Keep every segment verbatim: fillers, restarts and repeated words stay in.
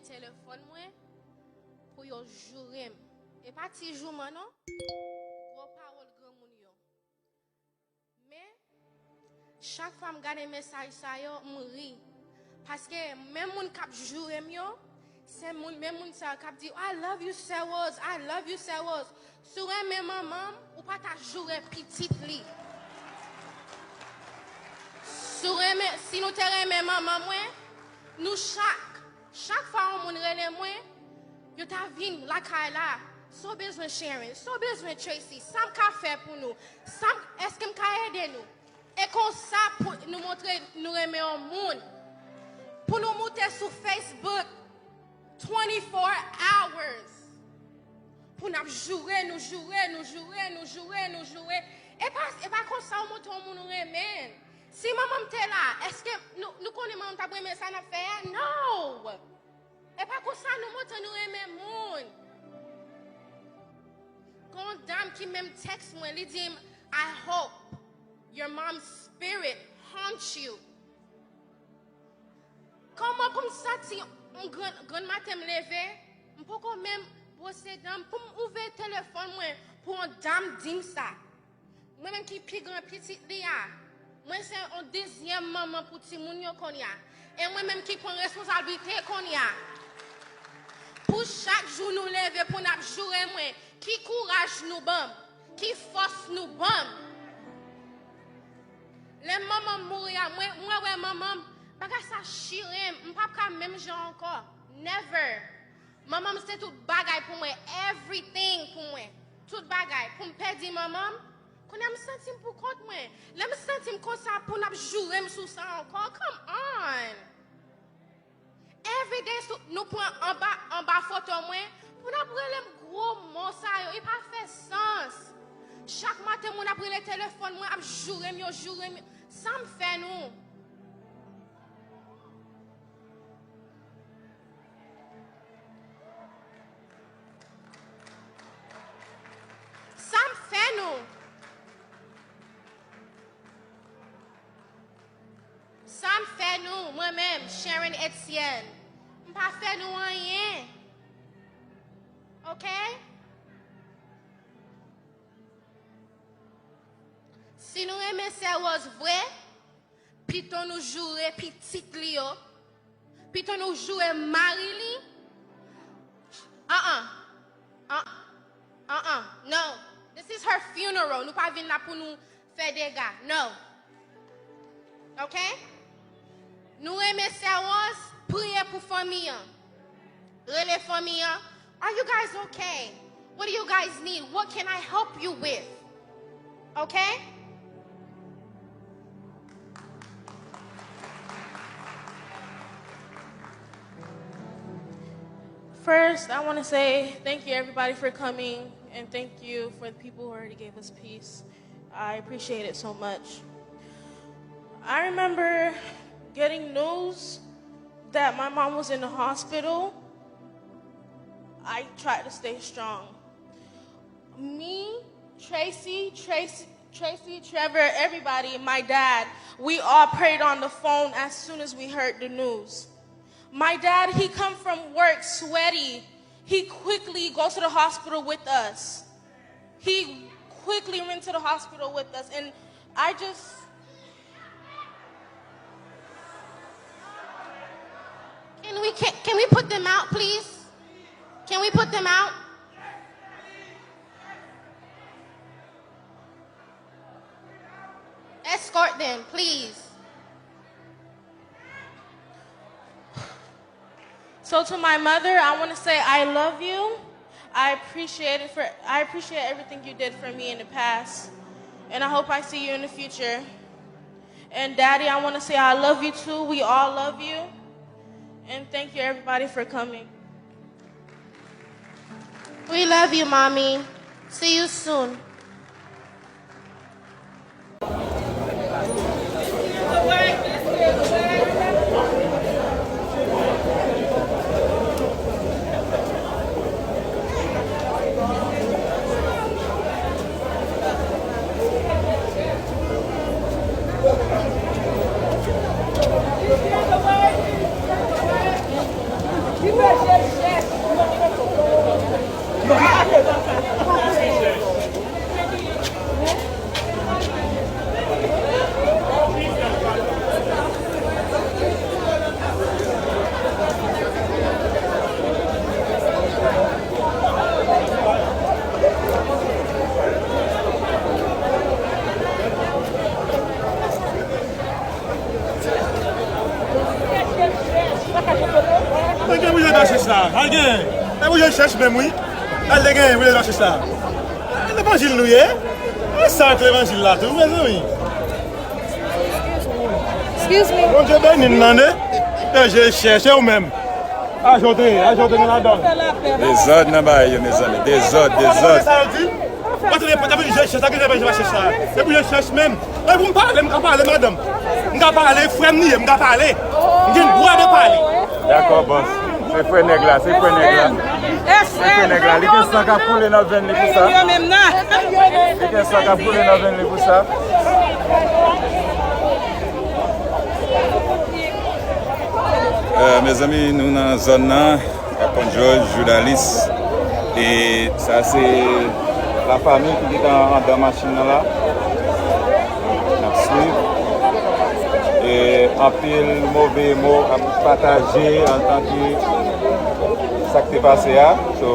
telefòn mwen pou yo joure m. E pa ti jouman non. Gwo pawòl granmoun yo. Men, chak fwa m gade mesaj sa yo, m ri. Paske menm moun k ap joure m yo, se moun, menm moun sa yo k ap di, "I love you, Serose, I love you, Serose." Si w renmen manman m, ou pa ta joure pitit li. Si w renmen, si nou te renmen manman mwen, nou chak, chak fwa yon moun rele mwen, yo ta vin lakay la. Sa w bezwen, Sharon? Sa w bezwen, Tracy? Sa m ka fè pou nou? Sa m, èske m ka ede nou? E konsa pou nou montre nou renmen yon moun. Pou nou moute sou Facebook twenty-four hours. Pou n ap joure nou, joure nou, joure nou, joure nou, joure. E pa, e pa konsa w montre yon moun ou renmen. Si manman m te la, èske nou, nou konnen manman m t ap renmen sa n ap fè a? No! E pa konsa nou montre nou renmen moun. Gon dam ki menm tèks mwen, li di m, "I hope your mom's spirit haunts you." Kòman pou m santi yon grann, grann maten m leve, m poko menm bwose dan m, pou m ouvè telefòn mwen, pou yon dam di m sa. Mwen menm ki pi gran pitit li a, mwen se yon dezyèm manman pou timoun yo kounye a. E mwen menm ki pran responsablite kounye a. Pou chak jou nou leve pou n ap joure mwen, ki kouraj nou ban m, ki fòs nou ban m. Lè manman m mouri a, mwen, mwen wè manman m, bagay sa chire m, m p ap ka menm jan ankò. Never. Manman m se tout bagay pou mwen, everything pou mwen, tout bagay. Pou m pèdi manman m, kounye a m santi m pou kont mwen. Lè m santi m konsa, pou n ap joure m sou sa ankò, come on! Everyday sou, nou pran anba, anba foto mwen, pou n ap rele m gwo mo sa yo, e pa fè sans. Chak maten, moun ap rele telefòn mwen, ap joure m, yo joure m. Sa m fè nou? Sa m fè nou? Sa m fè nou, mwen menm, Sharon Etienne? M pa fè nou anyen. Oke? Si nou renmen Sè Rose vre, pito nou joure pitit li yo, pito nou joure mari li. An an. An an. No. This is her funeral. Nou pa vin la pou nou fè dega. No. Oke? Nou renmen Sè Rose, priye pou fanmi an. Rele fanmi an. Are you guys okay? What do you guys need? What can I help you with? Okay? First, I want to say thank you, everybody, for coming, and thank you for the people who already gave us peace. I appreciate it so much. I remember getting news that my mom was in the hospital. I tried to stay strong. Me, Tracy, Tracy, Tracy, Trevor, everybody, my dad, we all prayed on the phone as soon as we heard the news. My dad, he come from work sweaty. He quickly goes to the hospital with us. He quickly went to the hospital with us, and I just Can we, can, can we put them out, please? Can we put them out? Escort them, please. So to my mother, I want to say I love you. I appreciate it for I appreciate everything you did for me in the past, and I hope I see you in the future. And Daddy, I want to say I love you too. We all love you. And thank you everybody for coming. We love you, Mommy. See you soon. Sa, al gen. E pou jèn chèch menm, wi. Al te gen, wi, levanjil sa. E levanjil nou ye. E sa ak levanjil la tou, mezanmi. Excuse me. Bondye beni n tande. E jèn chèch, e ou menm. Ajoute, ajoute nan ladan. Dezòd nan bagay yo, mezanmi. Dezòd, dezòd. Sa yo di? Mwen tande pòt ap jèn chèch, sa ki jèn chèch la. E pou jèn chèch menm. E pou m pale, m ka pale, madanm. M ka pale, frè m li ye, m ka pale. M gen dwa de pale. Dakò, bòs. Se frè nèg la, se frè nèg la. Se frè nèg la. Li gen san k ap koule nan venn li pou sa. Li gen san k ap koule nan venn li pou sa. Euh, mezanmi, nou nan zòn nan. Pon Jòj, Joudalis. E sa se lafanmi ki gentan anndan machin nan la. N ap swiv. E anpil move mo ap pataje antanke sa k te pase a. So,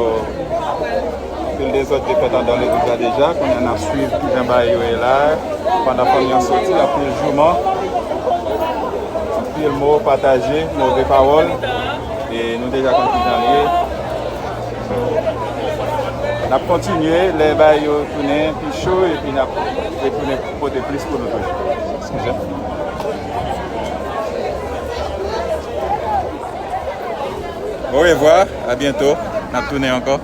anpil dezòd te fèt anndan legliz la deja. Kounye a n ap swiv kijan bagay yo ye la. Pandan fanmi an soti, anpil jouman. Anpil mo pataje, move pawòl. E nou deja konn kijan l ye. So, n ap kontinye, lè bagay yo tounen pi cho, epi n ap retounen pote plis pou nou toujou. Eskize m. Orevwa, a byento. N ap tounen ankò.